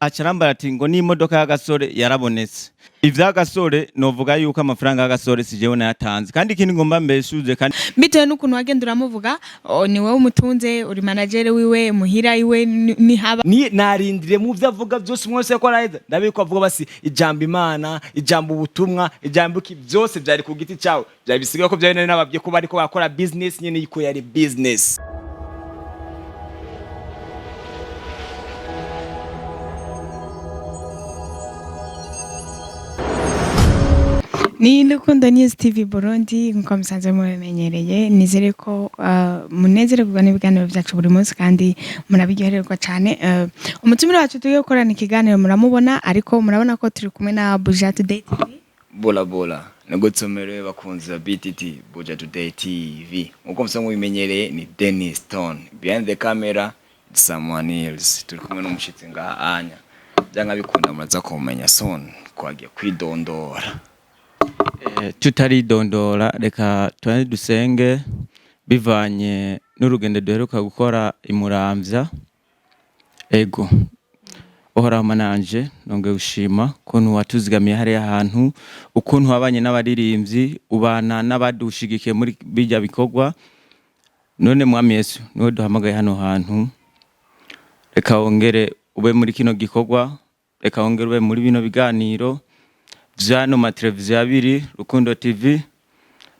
Acarambara ati ngo n'imodoka y'agasore yarabonetse. Ivyagasore novuga yuko amafaranga y'agasore si jewe nayatanze, kandi ikindi ngomba mbeshuze kandi Bitewe n'ukuntu wagenda uramuvuga, oh, ni wowe umutunze, uri manager wiwe muhira iwe nihaba. Ni narindire mu byo avuga byose, umwe wese ko araheza ndabiko avuga basi ijambo Imana, ijambo ubutumwa, ijambo iki, byose byari ku giti cyawe. Byari bisigaye ko byari nari nababwiye ko bariko bakora business nyene, yiko yari business. Ni Rukundo News TV Burundi, nkuko musanzwe mubimenyereye. Nizere ko munezererwa n'ibiganiro byacu buri munsi kandi murabiryohererwa cyane. Umutumire wacu tugiye gukorana ikiganiro muramubona, ariko murabona ko turi kumwe na Buja Today TV. Bola bola, nibwo tumerewe bakunzi ba BTT, Buja Today TV. Nkuko musanzwe mubimenyereye, ni Dennis Stone behind the camera, it's someone else. Turi kumwe n'umushitsi ngaha anya, byanga bikunda muraza kumenya soon, twagiye kwidondora. Tutaridondora, reka tubanze dusenge bivanye n'urugendo duheruka gukora imuramvya. Ego, Uhoraho mananje, nongeye gushima ukuntu watuzigamiye hariya hantu, ukuntu wabanye n'abaririmbyi, ubana n'abadushigikiye muri bijya bikorwa. None Mwami Yesu, niwe duhamagaye hano hantu, reka wongere ube muri kino gikorwa, reka wongere ube muri bino biganiro vyano mateleviziyo abiri, Rukundo TV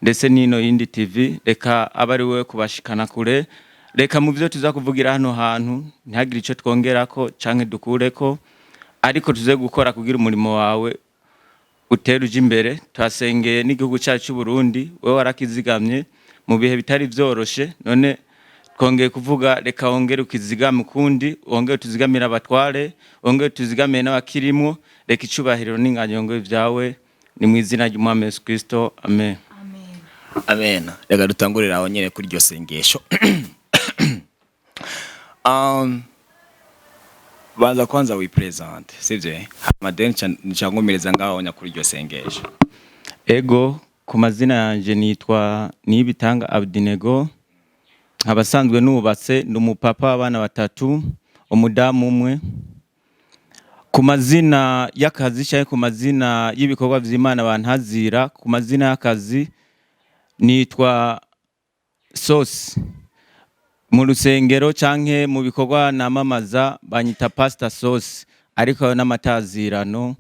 ndetse n'ino yindi TV. Reka abe ari we kubashikana kure. Reka mu byo tuza kuvugira hano hantu ntihagire ico twongerako canke dukureko, ariko tuze gukora kugira umurimo wawe utere uja imbere. Tuhasengeye n'igihugu cyacu cy'u Burundi, wewe warakizigamye mu bihe bitari vyoroshe, none twongeye kuvuga reka wongere ukizigame ukundi, wongere tuzigamire abatware, wongere tuzigamire n'abakirimwo. Reka icubahiro n'inganyo vyawe, ni mu izina ry'Umwami Yesu Kristo, amen. Amen. Reka dutangurire aho nyene kuri iryo sengesho. Banza kwanza wipresente, sivyo? Hama then nca ngaho nya kuri iryo sengesho. Ego, ku mazina yanje nitwa Niyibitanga Abdinego, abasanzwe nubatse, ndi umupapa w'abana batatu, umudamu umwe. Ku mazina y'akazi cyangwa ku mazina y'ibikorwa vy'Imana bantazira, ku mazina y'akazi nitwa Sosi. Mu rusengero canke mu bikorwa namamaza banyita Pastor Sosi, ariko ayo n'amatazirano.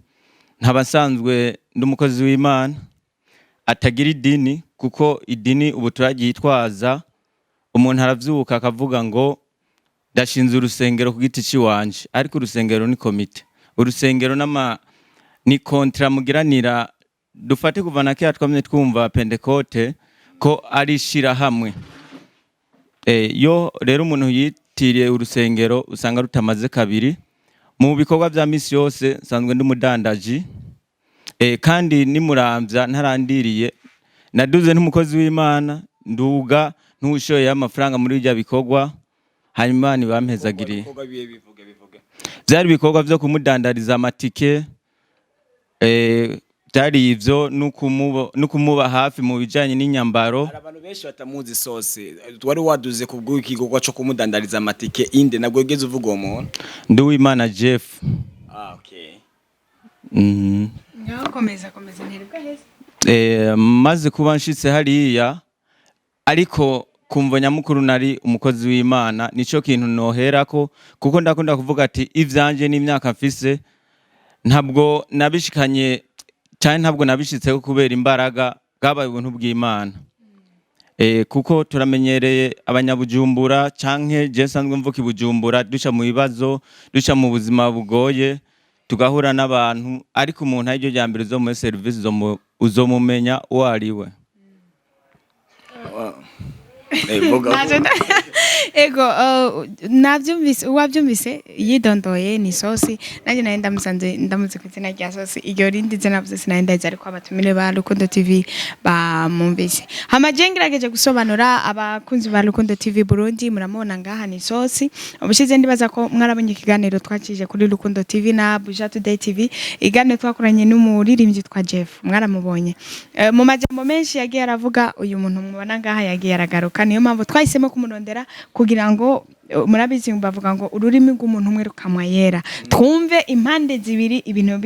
Nkaba nsanzwe ndi umukozi w'Imana atagira idini, kuko idini ubu turaryitwaza. Umuntu aravyuka akavuga ngo ndashinze urusengero ku giti ciwanje, ariko urusengero ni komite, urusengero n'ama ni contrat mugiranira. Dufate kuva na kera twamye twumva Pentekote ko ari ishirahamwe. Yo rero umuntu yitiriye urusengero usanga rutamaze kabiri. Mu bikorwa vya misi yose nsanzwe ndi umudandaji, kandi nimuramvya ntarandiriye naduze n'umukozi w'Imana, nduga ntushoye amafaranga muri bijya bikorwa, hanyuma nibampezagiriye. Ibikorwa biye, bivuge bivuge. Byari ibikorwa vyo kumudandariza amatike, byari ivyo no kumuba hafi mu bijanye n'inyambaro. Hari abantu benshi batamuzi Sose. Wari waduze ku bw'igikorwa co kumudandariza amatike, inde? Nabwo wigeze uvuga uwo muntu. Nduwimana Jeff. Ah, okay. Ngaho komeza, komeza, ntirirwa heza. Maze kuba nshitse hariya, ariko kumva nyamukuru nari umukozi w'Imana, nico kintu noherako, kuko ndakunda kuvuga ati ivyanje n'imyaka mfise ntabwo nabishikanye cyane, ntabwo nabishitseho kubera imbaraga, bwabaye ubuntu bw'Imana. Kuko turamenyereye abanyabujumbura canke je nsanzwe mvuka i Bujumbura, duca mu bibazo, duca mu buzima bugoye, tugahura n'abantu, ariko umuntu ariryo rya mbere uzo muri service uzomumenya uwo ari we. Vuga. Ego, navyumvise, uwavyumvise yidondoye ni Sosi. Nanjye nari ndamusanze, ndamuzi ku izina rya Sosi. Iryo rindi zina navuze sinari ndazi, ariko abatumire ba Rukundo TV bamumvise. Hama je ngerageje gusobanura abakunzi ba Rukundo TV Burundi, muramubona ngaha ni Sosi. Ubushize ndibaza ko mwarabonye ikiganiro twakije kuri Rukundo TV na Buja Today TV, iganiro twakoranye n'umuririmbyi twa Jeff, mwaramubonye. Mu majambo menshi yagiye aravuga, uyu muntu mubona ngaha yagiye aragaruka, niyo mpamvu twahisemo kumurondera kugira Kugira ngo murabizi, bavuga ngo ururimi rw'umuntu umwe rukamwa yera. Twumve impande zibiri, ibintu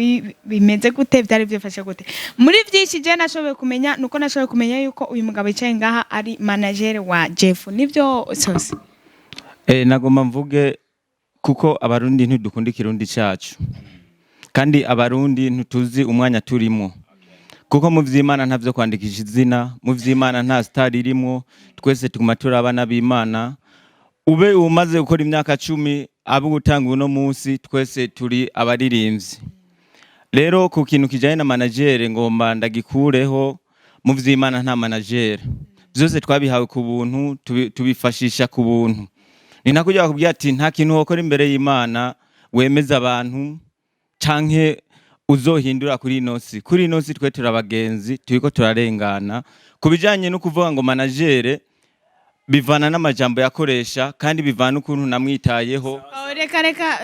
bimeze gute, byari byifashe gute. Muri byinshi je nashoboye kumenya, nuko nashoboye kumenya yuko uyu mugabo yicaye ngaha ari manager wa Jeff. Nivyo, Sosi? Nagomba mvuge kuko Abarundi ntidukunda ikirundi cacu, kandi Abarundi ntituzi umwanya turimo, kuko mu vy'Imana ntavyo kwandikisha izina, mu vy'Imana nta star irimwo. Twese tuguma turi abana b'Imana. Ube umaze gukora imyaka 10, abe gutanga uno munsi, twese turi abaririmbyi. Rero ku kintu kijanye na manager, ngomba ndagikureho. Mu vy'Imana nta manager, vyose twabihawe ku buntu, tubifashisha ku buntu. Ni nako ujya bakubwira ati nta kintu wokora imbere y'Imana wemeza abantu canke uzohindura kuri ino si. Kuri ino si twe turabagenzi, turiko turarengana. Ku bijanye no kuvuga ngo manager, bivana n'amajambo yakoresha, kandi bivana n'ukuntu namwitayeho. Oh, reka reka.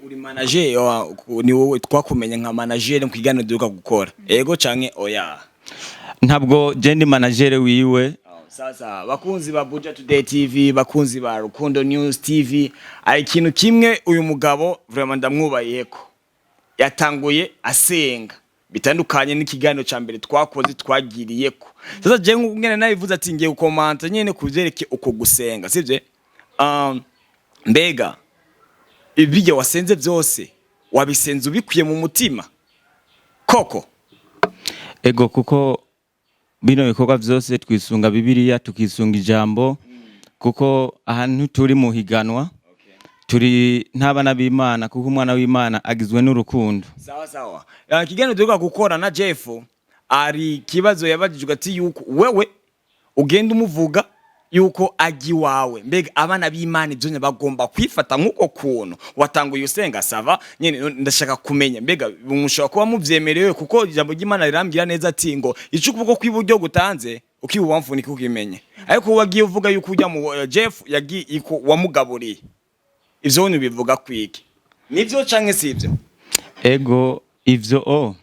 Uri manager ni wowe twakumenya nka manager mu kiganiro duheruka gukora, ego canke oya? Ntabwo je ndi manager wiwe. Sasa bakunzi ba Buja Today TV, bakunzi ba Rukundo News TV, ari ikintu kimwe uyu mugabo vraiment ndamwubayeko, yatanguye asenga, bitandukanye n'ikiganiro ca mbere twakoze twagiriyeko. Sasa je nk'uko nabivuze ati ngiye gukomanta nyene kuvyerekeye uko gusenga, sivyo? Mbega ibijya wasenze byose wabisenze ubikuye mu mutima koko? Ego, kuko bino bikorwa vyose twisunga Bibiliya, tukisunga ijambo, kuko ahantu turi mu higanwa, turi n'abana b'Imana, kuko umwana w'Imana agizwe n'urukundo. Sawa sawa. Ikiganiro duheruka gukora na Jeff, ari kibazo yabajijwe ati yuko wewe ugenda umuvuga yuko ajya iwawe, mbega abana b'Imana ibyo nyine bagomba kwifata nk'uko kuntu watanguye usenga? Ça va nyine, ndashaka kumenya mbega mushobora kuba muvyemerewe, kuko ijambo ry'Imana rirambwira neza ati ngo ico ukuboko kw'iburyo gutanze ukibubamfu nikukimenye. Ariko wagiye uvuga yuko ujya mu Jeff yagiye iko wamugaburiye, ivyo bintu bivuga kwiki? Nivyo canke sivyo? Ego, ivyo o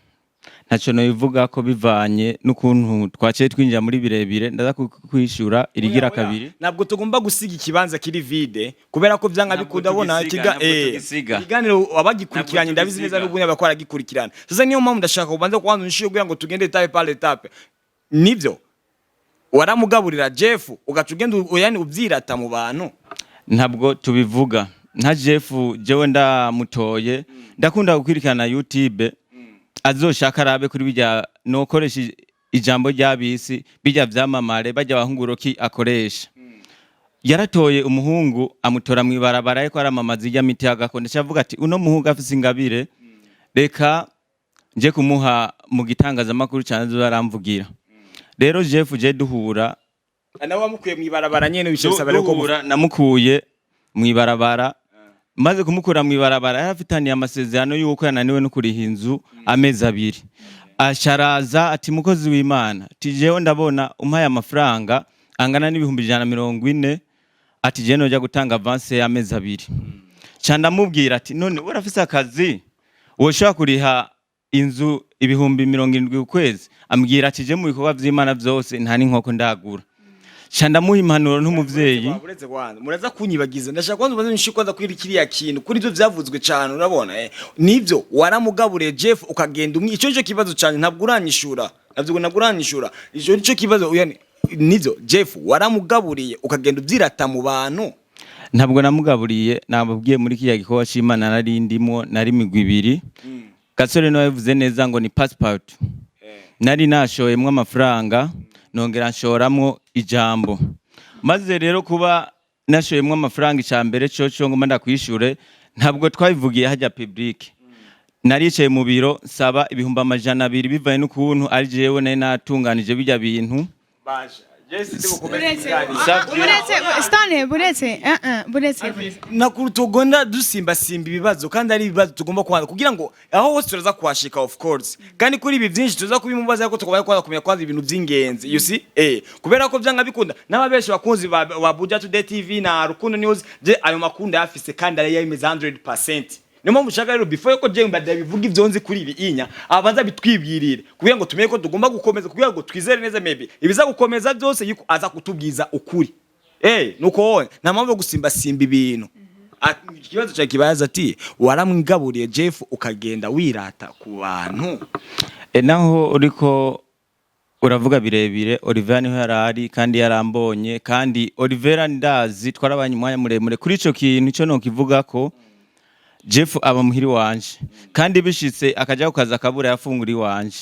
ntacyo nabivuga ko bivanye n'ukuntu twaciye twinjira muri birebire. Ndaza kwishura irigira kabiri. Ntabwo tugomba gusiga ikibanza kiri vide, kubera ko vyanga Ntabwo bikunda bona tugisiga, kiga ntabwo tugisiga. Ikiganiro abagikurikiranye Ntabwo ndabizi neza tugisiga. n'ubunya bakora aragikurikirana. Sasa niyo mpamvu ndashaka kubanza kubanza unyishure kugira ngo tugende étape par étape. Nivyo waramugaburira Jeff, ugaca ugenda yani uvyirata mu bantu? Ntabwo tubivuga nka Jeff. Jewe ndamutoye, ndakunda gukurikirana YouTube, azoshaka arabe kuri bijya nokoresha ijambo ry'abisi, bijya vyamamare bajya abahungu akoresha. Yaratoye umuhungu, amutora mw'ibarabara, ariko aramamaza irya miti ya gakondo. Avuga ati uno muhungu afise ingabire, reka nje kumuha mu gitangazamakuru cyane azoza aramvugira. Rero Jeff je duhura Nawe wamukuye mw'ibarabara nyene, bice bisaba rero ko duhura namukuye mw'ibarabara. Maze kumukura mw'ibarabara, yari afitaniye amasezerano y'uko yananiwe no kuriha inzu amezi 2. Asharaza ati mukozi w'Imana, ati jewe ndabona umpaye amafaranga angana n'140,000, ati jewe noja gutanga avance y'amezi 2. Ca ndamubwira ati none urafise akazi, woshobora kuriha inzu 70,000 ku kwezi? Ambwira ati je mu bikorwa vy'Imana vyose nta n'inkoko ndagura. Ca ndamuha impanuro nk'umuvyeyi. Uretse kwanza muraza kunyibagiza, ndashaka kwanza ubanze nshike kwanza kuri kiriya kintu, kuri ivyo vyavuzwe cyane. Urabona nivyo waramugaburiye Jeff ukagenda umwe? Ico nico kibazo cyane, ntabwo uranyishura, ntabwo uranyishura. Ico nico kibazo yani, nivyo Jeff waramugaburiye ukagenda uvyirata mu bantu? Ntabwo namugaburiye. Nababwiye, muri kiriya gikorwa c'Imana nari ndimwo, nari imigwi ibiri. Gasore niwe yabivuze neza ngo ni passport. Nari nashoyemwo amafaranga, nongera nshoramwo ijambo. Maze rero kuba nashoyemwo amafaranga, ica mbere coco ngoma ndakwishure, ntabwo twabivugiye hajya public. Naricaye mu biro, nsaba 200,000, bivanye n'ukuntu ari jewe nari natunganije bijya bintu. Basha Jesse ndi Buretse, buretse Stone, buretse, buretse, buretse. Nakuru tugomba dusimbasimba ibibazo, kandi ari ibibazo tugomba kwanza kugira ngo aho hose turaza kuhashika, of course. Kandi kuri ibi byinshi tuza kubimubaza, ariko tugomba kwanza kumenya kwanza ibintu by'ingenzi, you see, kubera ko byanga bikunda n'ababeshi bakunzi ba Buja Today TV na Rukundo News, je ayo makuru ndayafise kandi ari yemeza 100%. Niyo mpamvu ushaka rero before yuko je ndabivuga ivyo nzi kuri ibi inya, abanza bitwibwirire kugira ngo tumenye ko tugomba gukomeza, kugira ngo twizere neza maybe ibiza gukomeza byose yuko aza kutubwiza ukuri. Nuko wowe nta mpamvu yo gusimba simba ibintu. Ikibazo cya kibaza ati waramwigaburiye Jeff ukagenda wirata ku bantu. Naho uriko uravuga birebire, Oliver niho yarari kandi yarambonye, kandi Oliver ndazi twarabanye umwanya muremure kuri ico kintu. Ico nokivuga ko Jeff aba muhiri wanje, kandi bishitse akaja kukaza akabura yafungura iwanje.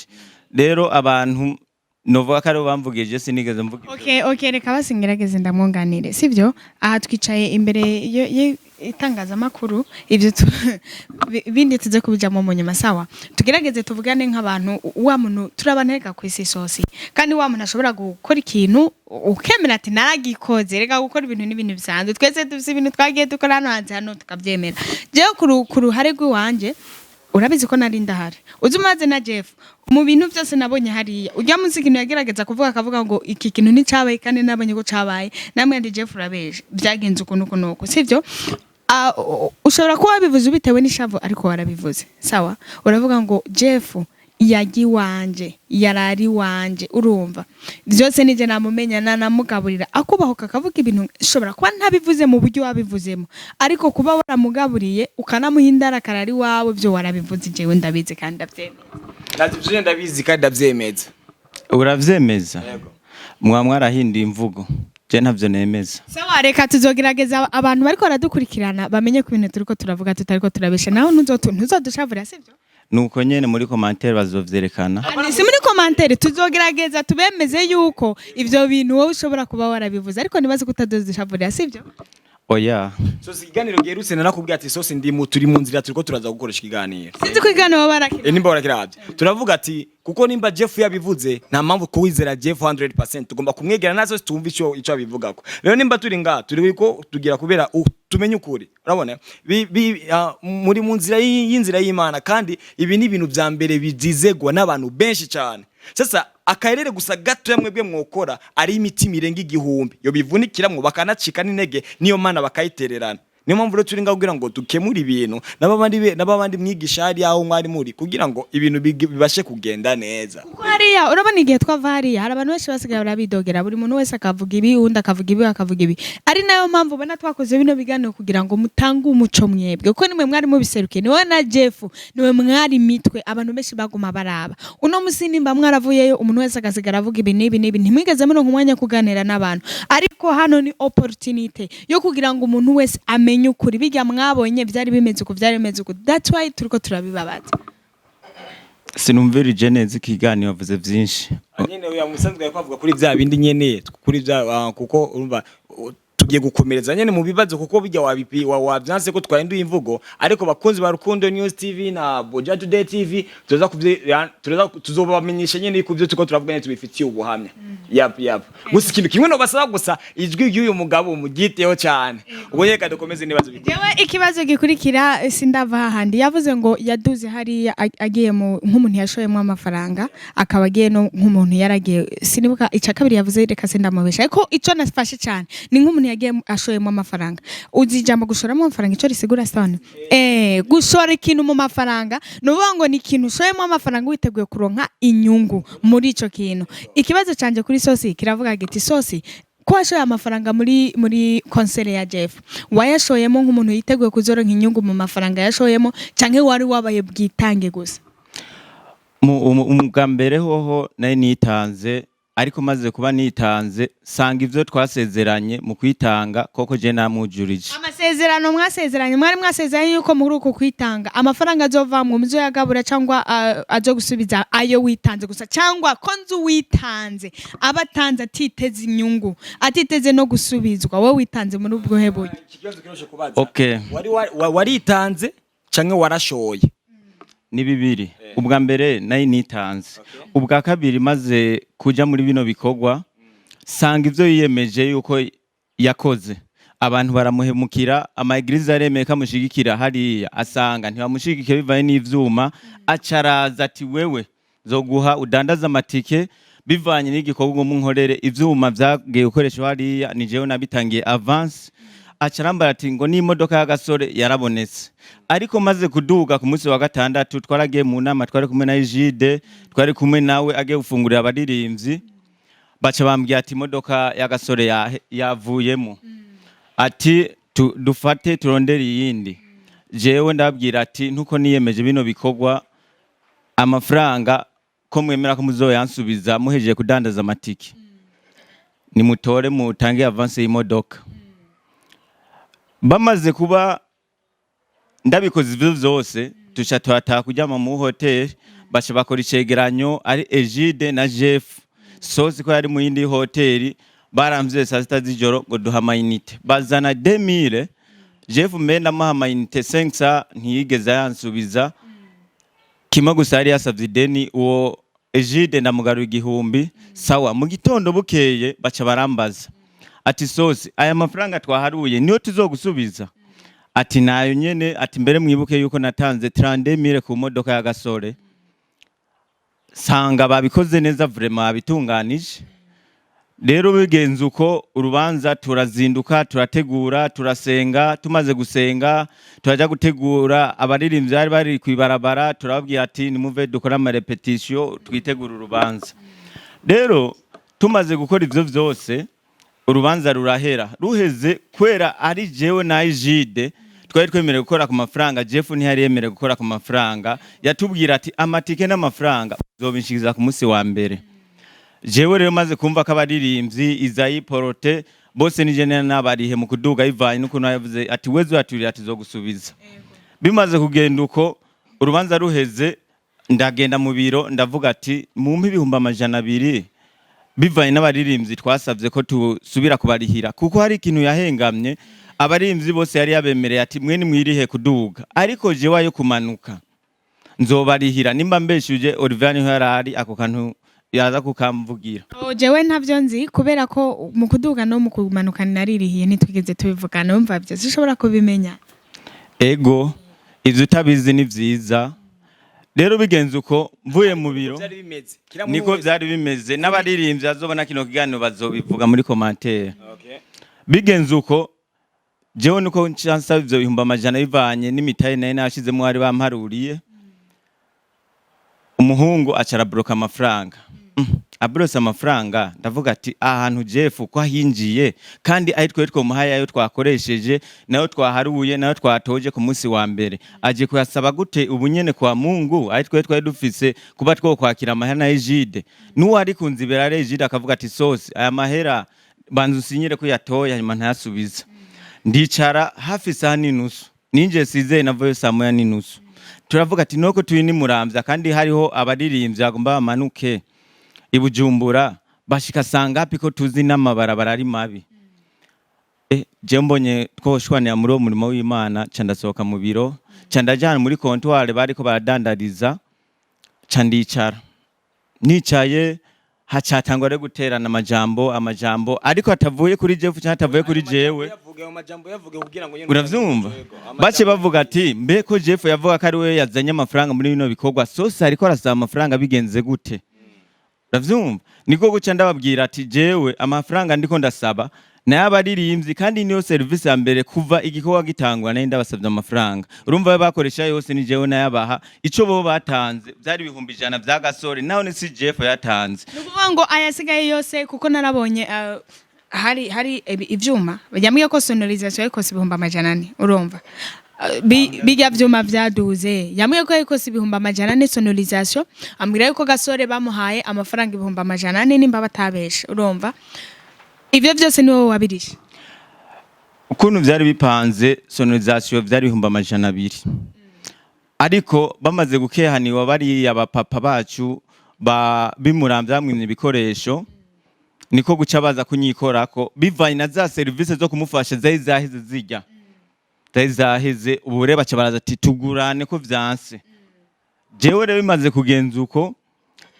Rero abantu novuga ko aribo bamvugije, sinigeze mvuga ivyo. Okay, reka basi ngerageze ndamwunganire, sivyo? Aha twicaye imbere y'itangazamakuru, ivyo bindi tuze kubijamo mu nyuma. Sawa, tugerageze tuvugane nk'abantu. Wa muntu turi reka ku isi sosi, kandi wa muntu ashobora gukora ikintu ukemera ati naragikoze. Reka, gukora ibintu n'ibintu bisanzwe, twese dufise ibintu twagiye dukora hano hanze hano tukabyemera. Jewe ku ruhare rw'iwanje, urabizi ko nari ndahari uzi umaze na Jeff mu bintu byose nabonye hariya. Ujya munsi ikintu yagerageza kuvuga, akavuga ngo iki kintu nticyabaye, kandi nabonye ko cabaye. Namwe ndi Jeff urabeje, byagenze ukuntu ukuntu uku, sivyo? Ushobora kuba wabivuze bitewe n'ishavu, ariko warabivuze. Sawa, uravuga ngo Jeff yajya iwanje, yarari iwanje, urumva byose nije namumenya nanamugaburira, akubahuka akavuga ibintu. Ushobora kuba ntabivuze mu buryo wabivuzemo, ariko kuba waramugaburiye ukanamuha indara akarara iwawe, byo warabivuze. Jewe ndabizi kandi ndabyemeza. Nazi ivyo ndabizi kandi ndavyemeza. Uravyemeza? Yego. Mwa mwarahinduye imvugo, je ntavyo nemeza. Sawa, reka tuzogerageza abantu bariko baradukurikirana bamenye ko ibintu turiko turavuga tutariko turabesha. Nawe ntuzodushavurira, sivyo? Nuko nyene muri commentaire bazovyerekana. Si muri commentaire, tuzogerageza tubemeze yuko ivyo bintu wowe ushobora kuba warabivuze, ariko nibaze ko utazodushavurira, sivyo? Oya. Sosi, ikiganiro giherutse narakubwiye ati sosi ndimu turi mu nzira, turiko turaza gukoresha ikiganiro. Sinzi ko ikiganiro baba barakira. Nimba warakiravye turavuga ati kuko nimba Jeff yabivuze, nta mpamvu kuwizera Jeff 100%, tugomba kumwegera nazo tumva ico abivugako. Rero nimba turi ngaha, turi ko tugira kubera tumenye ukuri. Urabona muri mu nzira y'inzira y'Imana, kandi ibi ni ibintu vya mbere bizizegwa n'abantu benshi cyane. Sasa akarere gusa gato mwebwe mwokora ari imitima irenga 1000 yo bivunikiramwo bakanacika n'intege, niyo mana bakayitererana. Niyo mpamvu rero turi ngaho kugira ngo dukemure ibintu n'ababandi mwigisha hari aho mwari muri kugira ngo ibintu bibashe kugenda neza. Kuko hariya urabona igihe twava hariya, hari abantu benshi basigaye barabidogera, buri muntu wese akavuga ibi, uwundi akavuga ibi, akavuga ibi. Ari nayo mpamvu ubona twakoze bino biganiro kugira ngo mutange umuco mwebwe, kuko nimwe mwari mubiserukiye, niwe na Jeff, niwe mwari mitwe abantu benshi baguma baraba. Uno musi nimba mwaravuyeyo, umuntu wese agasigara avuga ibi n'ibi n'ibi, ntimwigeze muronka umwanya wo kuganira n'abantu. Ariko hano ni opportunity yo kugira ngo umuntu wese amenye ukuri. Bijya mwabonye byari bimeze uku, byari bimeze uku. That's why turiko turabibabaza. Sinumvirije neza ikiganiro, wavuze vyinshi. Nyene uya musanzwe yariko avuga kuri vya bindi nyene kuri vya kuko urumva tugiye gukomereza nyene mu bibazo, kuko bijya wabipi wavyanse ko twahinduye imvugo. Ariko bakunzi ba Rukundo News TV na Buja Today TV, tuza kuvye tuza tuzobamenyesha nyene ku byo tuko turavuga nyene tubifitiye ubuhamya. Yap, gusa ikintu kimwe no basaba gusa, ijwi ry'uyu mugabo mugiteho cyane. Ubwo reka dukomeze n'ibibazo bikurikira. Jewe ikibazo gikurikira, sindava hahandi yavuze ngo yaduze hariya agiye mu nk'umuntu yashoyemo amafaranga, akaba agiye no nk'umuntu yaragiye. Sinibuka icya kabiri yavuze, reka sindamubesha, ariko icyo nafashe cyane ni nk'umuntu yagiye ashoyemo amafaranga. Uzi ijambo gushoramo amafaranga icyo risigura? Sone gushora ikintu mu mafaranga, ni ukuvuga ngo ni ikintu ushoyemo amafaranga witeguye kuronka inyungu muri ico kintu. Ikibazo canje kuri Sosi kiravuga giti: Sosi, ko washoye amafaranga muri concert ya Jeff, wayashoyemo nk'umuntu yiteguye kuzoronka inyungu mu mafaranga yashoyemo, canke wari wabaye bwitange gusa? Mu bwa mbere hoho nari nitanze, ariko maze kuba nitanze sanga ivyo twasezeranye mu kwitanga koko je namujurije. Amasezerano mwasezeranye, mwari mwasezeranye yuko muri uku kwitanga amafaranga azovamwo muzoyagabura, cyangwa azo gusubiza ayo witanze gusa, cyangwa ko nzi uwitanze aba atanze atiteze inyungu, atiteze no gusubizwa? Wowe witanze muri ubwo buryo? Iki kibazo kiroshe kubaza. Okay. Wari waritanze canke warashoye? Ni bibiri. Ubwa mbere nari nitanze, ubwa kabiri maze kuja muri bino bikorwa sanga ivyo yiyemeje yuko yakoze abantu baramuhemukira. Ama églises aremeye ko amushigikira hariya, asanga ntibamushigikiye bivanye n'ivyuma. Aca araza ati wewe zoguha udandaza amatike bivanye n'igikorwa umunkorere. Ivyuma vyagiye gukoreshwa hariya ni jewe nabitangiye avance. Aca arambara ati ngo n'imodoka y'agasore yarabonetse. Ariko maze kuduga ku munsi wa gatandatu, twaragiye mu nama, twari kumwe na Egide, twari kumwe nawe agiye gufungurira abaririmbyi. Baca bambwira ati imodoka y'agasore yavuyemo, ati dufate turondere iyindi. Jewe ndababwira ati ntuko niyemeje bino bikorwa, amafaranga ko mwemera ko muzoyansubiza muhejeje kudandaza amatike, nimutore mutange avance y'imodoka. Bamaze kuba ndabikoze ivyo vyose, tuca turataha kuryama mu hoteli. Baca bakora icegeranyo, ari Egide na Jeff Sosi ko yari mu yindi hoteli. Baramvye saa 6 z'ijoro ngo duha ama unités, bazana 2000. Jeff mbe ndamuha ama unités 500, ntiyigeze ayansubiza. Kimwe gusa yari yasavye ideni uwo Egide, ndamugarura 1000. Sawa, mu gitondo bukeye baca barambaza ati Sosi, aya mafaranga twaharuye niyo tuzogusubiza? Ati nayo nyene. Ati mbere mwibuke yuko natanze 32000 ku modoka ya Gasore. Sanga babikoze neza, vraiment babitunganije. Rero bigenze uko, urubanza turazinduka, turategura, turasenga. Tumaze gusenga turajya gutegura. Abaririmbyi bari bari kwibarabara, turababwira ati nimuve dukore ama répétitions, twitegura urubanza. Rero tumaze gukora ivyo vyose, urubanza rurahera. Ruheze, kwera ari jewe na Egide twari twemerewe gukora ku mafaranga, Jeff ntiyari yemerewe gukora ku mafaranga. Yatubwira ati amatike n'amafaranga uzobinshikiriza ku munsi wa mbere. Jewe rero maze kumva ko abaririmbyi Izayi Porote bose nije nabarihe mu kuduga, bivanye n'ukuntu yavuze ati weze uyaturira tuzogusubiza. Bimaze kugenda uko, urubanza ruheze ndagenda mu biro, ndavuga ati mumpe 200,000 bivanye n'abaririmbyi twasabye ko tusubira kubarihira, kuko hari ikintu yahengamye. Abaririmbyi bose yari yabemereye ati mwe nimwirihe kuduga, ariko jewe ayo kumanuka nzobarihira. Nimba mbeshuje, Olivier niho yarari, ako kantu yaza kukamvugira. Oh, jewe ntavyo nzi, kubera ko mu kuduga no mu kumanuka naririhiye, ntitwigeze tubivugana. Wumva vyo sinshobora kubimenya. Ego, ivyo utabizi ni vyiza. Rero bigenze uko, mvuye mu biro Byari bimeze. Kila muntu niko wese. vyari bimeze. N'abaririmbyi bazobona kino kiganiro bazobivuga muri commentaire. Okay. Bigenze uko, jewe nuko nca nsaba ivyo 100,000 bivanye n'imitahe nayo nashizemo bari bamparuriye. Umuhungu aca arabloka amafaranga. Abrose amafaranga, ndavuga ati ahantu Jeff ko ahinjiye kandi ari twe twomuhaye ayo twakoresheje, nayo twaharuye, nayo twatoje ku munsi wa mbere, aje kuyasaba gute ubu nyene kwa Mungu, ari twe twari dufise kuba twokwakira amahera na Egide? N'uwo ari kunzibera ari Egide, akavuga ati Sosi, aya mahera banza usinyire ko yatoye, hanyuma ntayasubiza. Ndicara hafi isaha n'inusu, ninjiye sizeye, navuye saa 1:30. Turavuga ati nuko turi ni Muramvya kandi hariho abaririmbyi bagomba bamanuke i Bujumbura, bashika sangapi ko tuzi n'amabarabara ari mabi? Je mbonye twoshwanira muri uwo murimo w'Imana, ca ndasohoka mu biro, ca ndajana muri comptoir bariko baradandariza, ca ndicara. Nicaye, hacatangwa rero guterana amajambo, amajambo ariko atavuye kuri Jeff cyangwa atavuye kuri jewe. Yavuge ayo majambo, yavuge kugira ngo nyene Uravyumva? Yego, Bace bavuga ati mbe ko Jeff yavuga ko ari we yazanye amafaranga muri bino bikorwa, Sose ariko arasaba amafaranga, bigenze gute? Uravyumva? Niko guca ndababwira ati jewe amafaranga ndiko ndasaba nayabaririmbyi, kandi niyo service ya mbere kuva igikorwa gitangwa nayo ndabasabye amafaranga. Urumva ayo bakoresha yose ni jewe nayabaha. Ico bo batanze byari 100,000 vya Gasore, naho ni si Jeff yatanze. Ni ukuvuga ngo ayasigaye yose, kuko narabonye hari ivyuma yambwiye ko sonorisation yariko 400,000. Urumva, bijya vyuma vyaduze, yambwiye ko yariko 400,000 sonorisation, ambwira yuko Gasore bamuhaye amafaranga 400,000, nimba batabesha. Urumva ivyo vyose ni wowe wabirishe? Ukuntu vyari bipanze, sonorisation vyari 200,000, ariko bamaze gukehaniwa bariya bapapa bacu ba bimuramvya bamwimye ibikoresho, niko guca baza kunyikorako bivanye na za serivisi zo kumufasha zari zaheze, zirya zari zaheze. Ubu rero baca baraza ati tugurane ko vyanse. Jewe rero bimaze kugenza uko,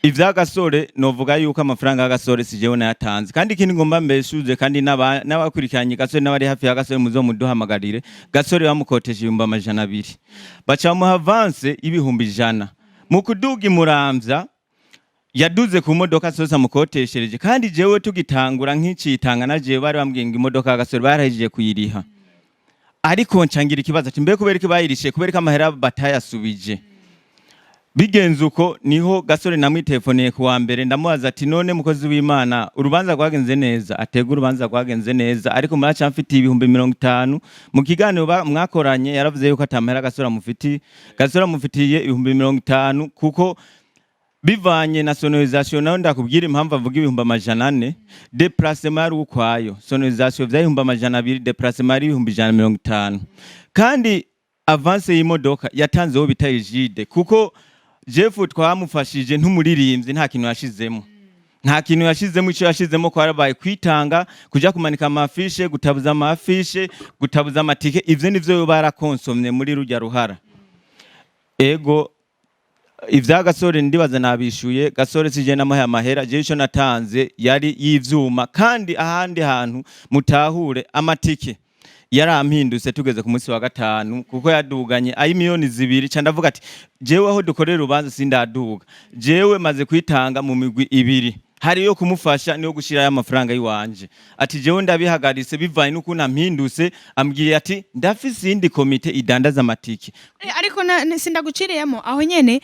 ivya Gasore novuga yuko amafaranga ya Gasore si jewe nayatanze. Kandi ikindi ngomba mbeshuze, kandi n'abakurikiranye Gasore n'abari hafi ya Gasore, muzomuduhamagarire. Gasore bamukotesha 200,000, baca bamuha avance y'100,000 mu kuduga imuramvya. Yaduze ku modoka zose amukoteshereje, kandi jewe tugitangura nk'icitanga na jewe bari bambwiye ngo imodoka ya Gasore barahejeje kuyiriha. Ariko ncangira ikibazo ati mbe kubera ko bayirishe, kubera ko amahera batayasubije? Bigenze uko, niho Gasore namwitefoneye ku wa mbere, ndamubaza ati: "None mukozi w'Imana, urubanza rwagenze neza?" Atega: "Urubanza rwagenze neza, ariko muracamfitiye 50,000." Mu kiganiro mwakoranye yaravuze yuko atamahera Gasore amufitiye. Gasore amufitiye 50,000, kuko bivanye na sonorisation. Nawe ndakubwira impamvu avuga 400,000: déplacement yari ukwayo, sonorisation vyari 200,000, déplacement yari 150,000, kandi avance y'imodoka yatanzeho bita Egide, kuko Jeff twamufashije ntumuririmbyi, nta kintu yashizemo, nta kintu yashizemo. Icyo yashizemo kwarabaye kwitanga, kuja kumanika ama affiches, gutabuza ama affiches, gutabuza amatike. Ivyo nivyo barakonsomye muri rujya ruhara. Ego, ivya Gasore ndibaza nabishuye. Gasore sije namuhaye amahera, jewe ico natanze yari y'ivyuma. Kandi ahandi hantu mutahure, amatike yarampindutse tugeze ku munsi wa gatanu, kuko yaduganye ayi 2 miliyoni. Ca ndavuga ati: "Jewe aho dukorera urubanza sindaduga." Jewe maze kwitanga mu migwi ibiri, hari yo kumufasha niyo gushirayo amafaranga yiwanje. Ati: "Jewe ndabihagaritse bivanye n'ukuntu ampindutse." Ambwiye ati: "Ndafise iyindi komite idandaza amatike." Ariko sindaguciriyemo aho nyene,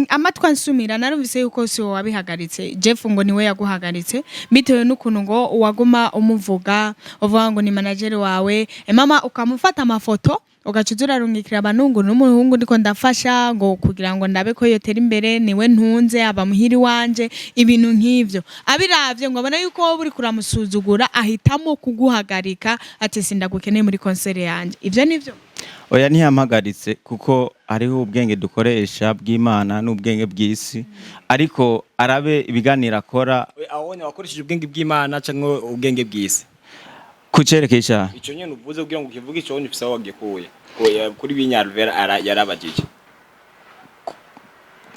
amatwi ansumira narumvise yuko si wowe wabihagaritse. Jeff ngo niwe yaguhagaritse bitewe n'ukuntu ngo waguma umuvuga, uvuga ngo ni manager wawe, mama ukamufata amafoto, ugaca uza urarungikira abantu ngo n'umuhungu ndiko ndafasha, ngo kugira ngo ndabe ko yotera imbere, niwe ntunze, aba muhiri wanje, ibintu nk'ivyo. Abiravye ngo abona yuko wowe uriko uramusuzugura, ahitamo kuguhagarika, ati: "Sindagukeneye muri concert yanje." Ivyo nivyo? Oya, ntiyampagaritse, kuko hariho ubwenge dukoresha bw'Imana n'ubwenge bw'isi, ariko arabe ibiganiro akora. Aho wakoresheje ubwenge bw'Imana cyangwa ubwenge bw'isi? Kucerekesha? Ico nyene uvuze kugira ngo ukivuge, ico ufise aho wagikuye kuri Binyarvera yarabajije.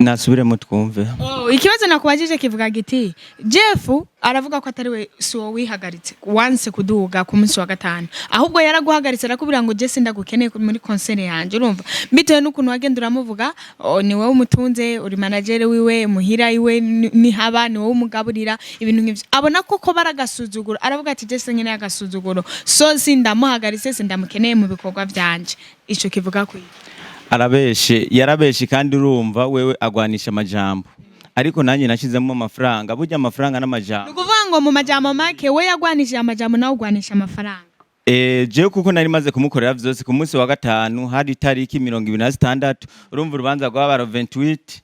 Nasubiremo twumve. Oh, ikibazo nakubajije kivuga giti: Jeff aravuga ko atari we, si wowe wihagaritse wanse kuduga ku munsi wa gatanu, ahubwo yaraguhagaritse, arakubwira ngo: "Je sindagukeneye muri concert yanje." Urumva, bitewe n'ukuntu wagenda uramuvuga, oh, ni wowe umutunze, uri manager wiwe, muhira iwe nihaba, ni wowe umugaburira, ibintu nk'ivyo. Abona ko ko baragasuzuguro, aravuga ati: "Je sinkeneye agasuzuguro, so sindamuhagaritse, sindamukeneye mu bikorwa vyanje." Ico kivuga kwiye? Arabeshe, yarabeshe. Kandi urumva wewe agwanisha amajambo, ariko nanjye nashizemo amafaranga. Burya amafaranga Ni n'amajambo. ukuvuga ngo mu majambo make, we yagwanishije amajambo, nawe ugwanisha amafaranga. Jewe kuko nari maze kumukorera vyose ku munsi wa gatanu, hari itariki 26. Urumva urubanza rwabara 28.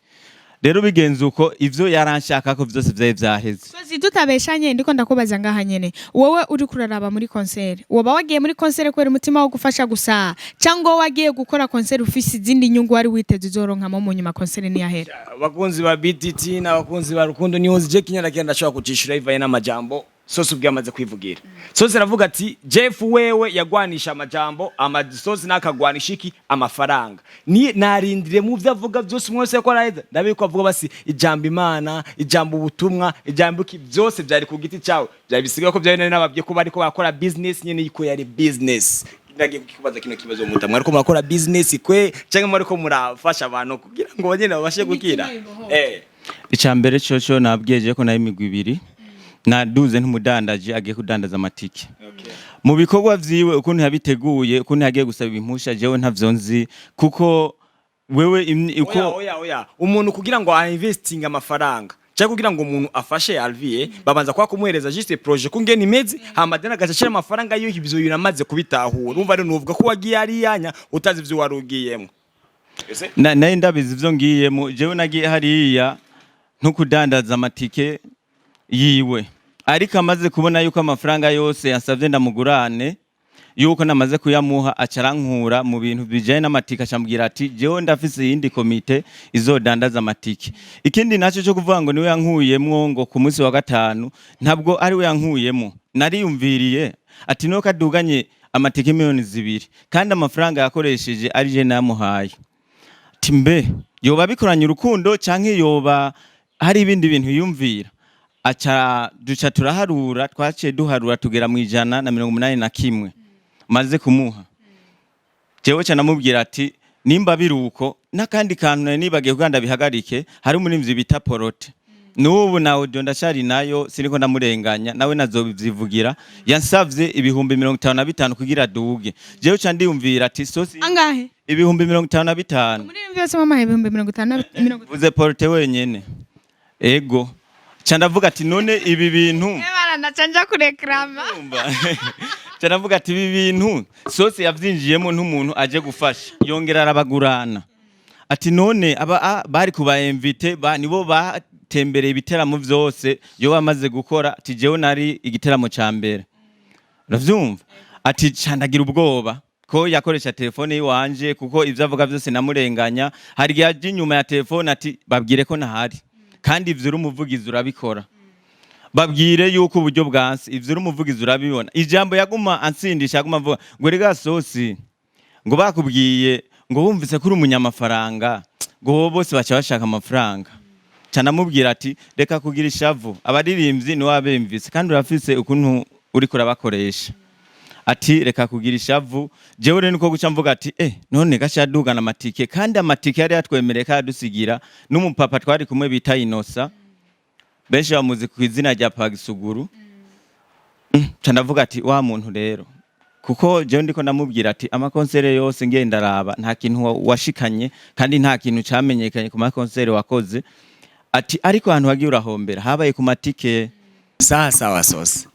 Rero bigenze uko, ivyo yaranshaka ko vyose vyari vyaheze. Sozi, tutabeshanye, ndiko ndakubaza ngaha nyene: wowe uri kuraraba muri concert, woba wagiye muri concert kubera umutima wo gufasha gusa, cyangwa wagiye gukora concert ufise izindi nyungu wari witeze uzoronkamo mu nyuma concert niyahera? Abakunzi ba BTT n'abakunzi ba Rukundo News, je kinyaragenda ndashobora kucishura ivaye n'amajambo Sosi ubwe amaze kwivugira. Sosi aravuga ati Jeff wewe yagwanisha amajambo, ama Sosi nakagwanisha iki? Amafaranga. Ni narindire mu byo avuga byose, umwe wese ko araheza ndabiko avuga basi ijambo Imana, ijambo ubutumwa, ijambo iki, byose byari ku giti cyawe. Byari bisigaye ko byari nari nababwiye ko bariko bakora business nyene, yiko yari business. Ndagiye kukibaza kino kibazo: muta mwariko murakora business kwe, cyangwa mwariko murafasha abantu kugira ngo nyene babashe gukira? Icya mbere coco, nabwiye ko nayo imigwi ibiri naduze ntumudandaji agiye kudandaza amatike. Mu bikorwa vyiwe, ukuntu yabiteguye, ukuntu yagiye gusaba impusha, jewe ntavyo nzi, kuko wewe uko Oya, oya, oya, umuntu kugira ngo investing amafaranga cyangwa kugira ngo umuntu afashe Alvie, babanza kwa kumuhereza juste projet kungene imeze, hama then agaca ashira amafaranga yiwe. Ivyo bintu amaze kubitahura, urumva rero nuvuga ko wagiye ariyanya utazi ivyo warugiyemo. Ese Naye ndabizi ivyo ngiyemo. Jewe nagiye hariya ntukudandaza amatike yiwe, ariko amaze kubona yuko amafaranga yose yansavye ndamugurane, yuko namaze kuyamuha, aca arankura mu bintu bijanye n'amatike, acambwira ati: "Jewe ndafise iyindi komite izodandaza amatike." Ikindi naco cyo kuvuga ngo niwe yankuyemwo ngo ku munsi wa gatanu, ntabwo ari we yankuyemo. Nariyumviriye ati nuko aduganye amatike 2 miliyoni, kandi amafaranga yakoresheje ari je namuhaye, ati mbe yoba bikoranye urukundo canke yoba hari ibindi bintu yumvira? Aca duca turaharura, twaciye duharura tugera mu 181 maze kumuha. Jewe ca namubwira ati nimba biruko, n'akandi kantu nari nibagiye kugira ndabihagarike, hari umurimvyi bita Porote. N'ubu na audio ndacari nayo, siniko ndamurenganya, nawe nazobivyivugira. Yansavye 55,000 kugira duge. Jewe ca ndiyumvira ati sosi Angahe? 55,000. Umuririmbyi wese wamuhaye 50,000 mirongo Vuze porte wenyene. Ego, ca ndavuga ati none ibi bintu Ebana, ndaca nja kurekrama. Urumva? Ca ndavuga ati ibi bintu sosi yavyinjiyemo nk'umuntu aje gufasha, yongera arabagurana. Ati none aba bari kuba invité ba nibo batembereye ibiteramo vyose yo bamaze gukora. Ati jewe nari igiteramo ca mbere, uravyumva? Ati ca ndagira ubwoba ko yakoresha telefone yiwanje, kuko ivyo avuga vyose namurenganya. Hari igihe aja inyuma ya telefone ati babwire ko ntahari, kandi ivyo uri umuvugizi urabikora, babwire yuko uburyo bwanse, ivyo uri umuvugizi urabibona. Ijambo yaguma ansindisha, yaguma avuga ngo rega sosi, ngo bakubwiye ngo bumvise ko uri umunyamafaranga, ngo bo bose baca bashaka amafaranga. Ca ndamubwira ati reka kugira ishavu, abaririmbyi niwe wabemvise kandi urafise ukuntu uriko urabakoresha. Ati reka kugira ishavu. Jewe rero niko guca mvuga ati none gaca yadugana amatike, kandi amatike yari yatwemereye ko yadusigira n'umupapa twari kumwe bita Inosa, benshi bamuzi ku izina rya Pagisuguru. Ca ndavuga ati wa muntu rero, kuko jewe ndiko ndamubwira ati amakonsere yose ngenda araba nta kintu washikanye, kandi nta kintu camenyekanye ku makonsere wakoze. Ati ariko ahantu wagiye urahombera habaye ku matike. Sawa sawa, sosi.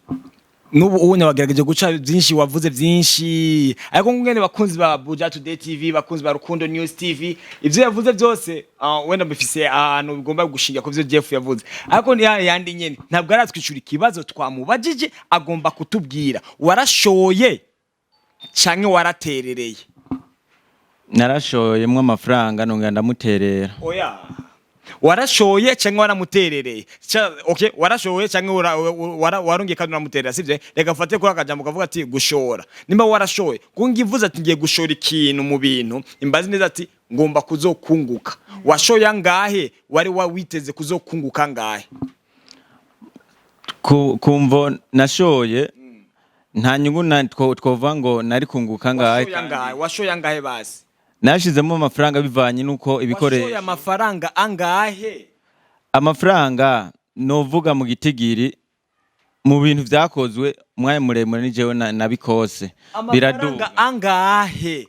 N'ubu ubonye wagerageje guca byinshi, wavuze byinshi, ariko ngene bakunzi ba Buja Today TV, bakunzi ba Rukundo News TV, ivyo yavuze byose wenda mbifise ahantu bigomba gushinga ku vyo Jeff yavuze, ariko ni yandi nyene ntabwo aratwicura ikibazo twamubajije. Agomba kutubwira: warashoye canke waraterereye? Narashoyemwo amafaranga, nongera ndamuterera. Oya, warashoye canke waramuterereye? Okay, warashoye canke warongeye kandi uramuterera, sivyo? Reka mfate kuri akajambo kavuga ati gushora. Nimba warashoye, kuko ngivuze ati ngiye gushora ikintu mu bintu, imbazi neza ati ngomba kuzokunguka. Washoye angahe? Wari witeze kuzokunguka angahe? Kumvo nashoye nta nyungu twovuga ngo nari kunguka ngahe. Washoye angahe? Washoye angahe basi? Nashizemo amafaranga bivanye nuko Washoye ibikoresho. amafaranga angahe? Amafaranga novuga mu gitigiri mu bintu vyakozwe umwanya muremure ni jewe nabikose Amafaranga biraduga. angahe?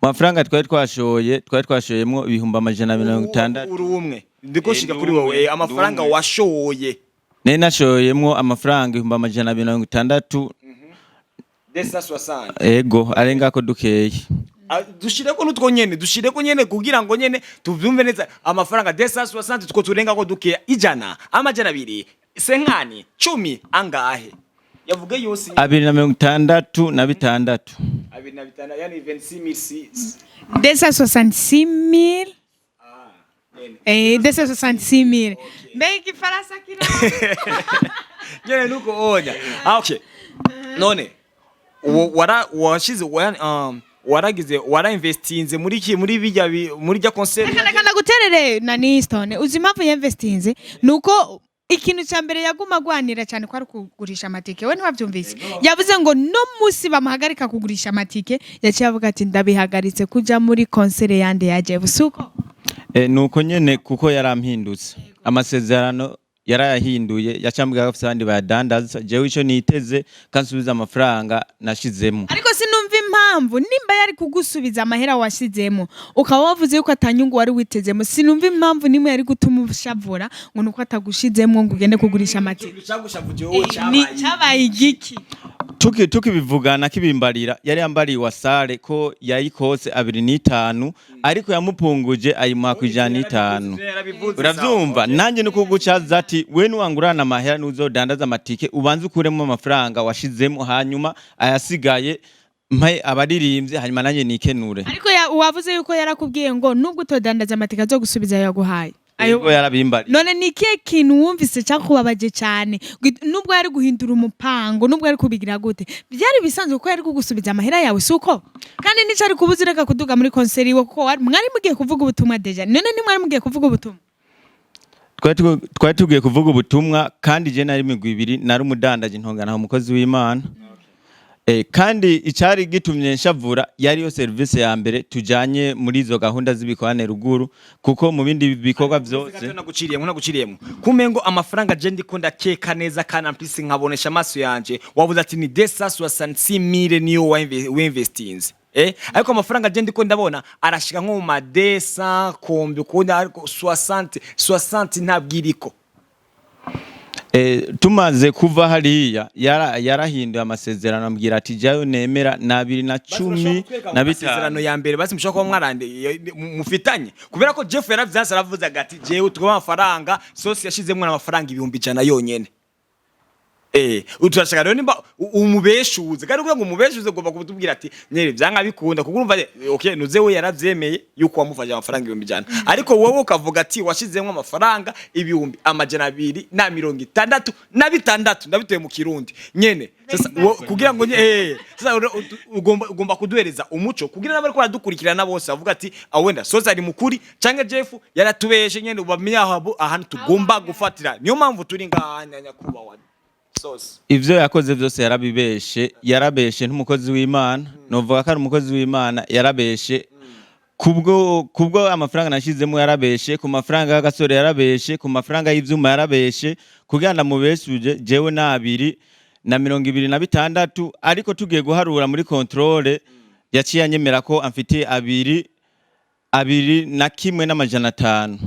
Amafaranga twari twashoye, twari twashoyemwo 260,000. Uri umwe, ndiko shika Ndi kuri umwe, wowe. ndi Amafaranga umwe. washoye. Nari nashoyemwo amafaranga 260,000. 260. Ego, arengako dukeyi. Ah, dushireko n'utwo nyene, dushireko nyene kugira ngo nyene tuvyumve neza. Amafaranga 260, two turengako dukeya, 100, 200, cinquante, 10, angahe? Yavuge yose. 266. 206, yani 26,000. 266 000. Ah, nyene. 266 000. Mbega igifaransa kira Nyene nuko onya. Ah, okay, none uwo wara washize waragize warainvestinze muri ki, muri bijya muri rya concert? Reka ndaguterere na Stone. Uzi impamvu yinvestinze? Nuko ikintu cya mbere yaguma agwanira cyane ko ari kugurisha amatike. We ntiwabyumvise? Yavuze ngo no munsi bamuhagarika kugurisha amatike, yaciye avuga ati ndabihagaritse kuja muri concert yande ya Jeff, suko? Nuko nyene, kuko yarampindutse amasezerano, yarayahinduye, yacambwira ko afise abandi bayadandaza. Jewe ico niteze kansubiza amafaranga nashizemo. Ariko sinumva impamvu nimba yari kugusubiza amahera washizemo, ukaba wavuze yuko atanyungu wari witezemo, sinumva impamvu nimwe yari gutuma ushavura ngo nuko atagushizemo ngo ugende kugurisha amatike. Cagushavuje wowe? Ni Cabaye cyabaye igiki? Tukibivugana kibimbarira, yari yambariye wasare ko yayikose 2.5, ariko yamupunguje ayimuha ku 105. Uravyumva? Nanjye ni kugucaza ati we nuwangurana amahera nuzodandaza amatike, ubanze ukuremo amafaranga washizemo, hanyuma ayasigaye mpe abaririmbyi, hanyuma nanjye nikenure. Ariko wavuze yuko yarakubwiye ngo nubwo utodandaza amatike azogusubiza ayo yaguhaye. Ayo Yego, yarabimbariye. None ni ikihe kintu wumvise cyakubabaje cyane? Nubwo yari guhindura umupango, nubwo yari kubigira gute, byari bisanzwe ko yari kugusubiza amahera yawe, si uko? Kandi nico ari kubuza ureka kuduga muri concert iwe, kuko mwari mugiye kuvuga ubutumwa déjà. None ntimwari mugiye kuvuga ubutumwa? Twari tugiye kuvuga ubutumwa, kandi je nari imigwi ibiri: nari umudandaji, ntongana umukozi w'Imana. Kandi icari gitumye nshavura yariyo service ya mbere tujanye muri izo gahunda z'ibikorane ruguru, kuko mu bindi bikorwa vyose Naguciriyemo kumengo amafaranga je ndiko ndakeka neza kandi ampisi nkabonesha amaso yanje. Wabuze ati ni 266 mille niyo winvestinze, ariko amafaranga je ndiko ndabona arashika nko mu ma 200 kombi ukundi, ariko 60 60 ntabwiriko. Tumaze kuva hariya yarahinduye amasezerano, ambwira ati jayo nemera na 215. Amasezerano ya mbere basi mushobora kuba mwarande mufitanye, kubera ko Jeff yaravyanse, aravuze ati jewe tugoma amafaranga sosi yashizemwo amafaranga 100,000 yonyene. Uturashaka rero nimba umubeshuze, kandi kugira ngo umubeshuze ugomba kutubwira ati nyere vyanga bikunda, kuko urumva, okay, nuze we yaravyemeye yuko wamufashe amafaranga 100,000, ariko wowe ukavuga ati washizemwo amafaranga 266,000, ndabitoye mu Kirundi nyene. Sasa kugira ngo sasa ugomba kuduhereza umuco kugira n'abari baradukurikirana bose bavuga ati aho wenda soza ari mukuri canke Jeff yaratubeshe nyene, ubamenye aho ahantu tugomba gufatira. Niyo mpamvu turi ngaha, nyakubahwa Sosi. Ivyo yakoze vyose yarabibeshe, yarabeshe nk'umukozi w'Imana. Novuga ko ari umukozi w'Imana, yarabeshe kubwo amafaranga nashizemo, yarabeshe ku mafaranga y'agasore, yarabeshe ku mafaranga y'ivyuma, yarabeshe kugira ndamubeshuje jewe na 226, ariko tugiye guharura muri contrôle yaciye anyemera ko amfitiye 201,500.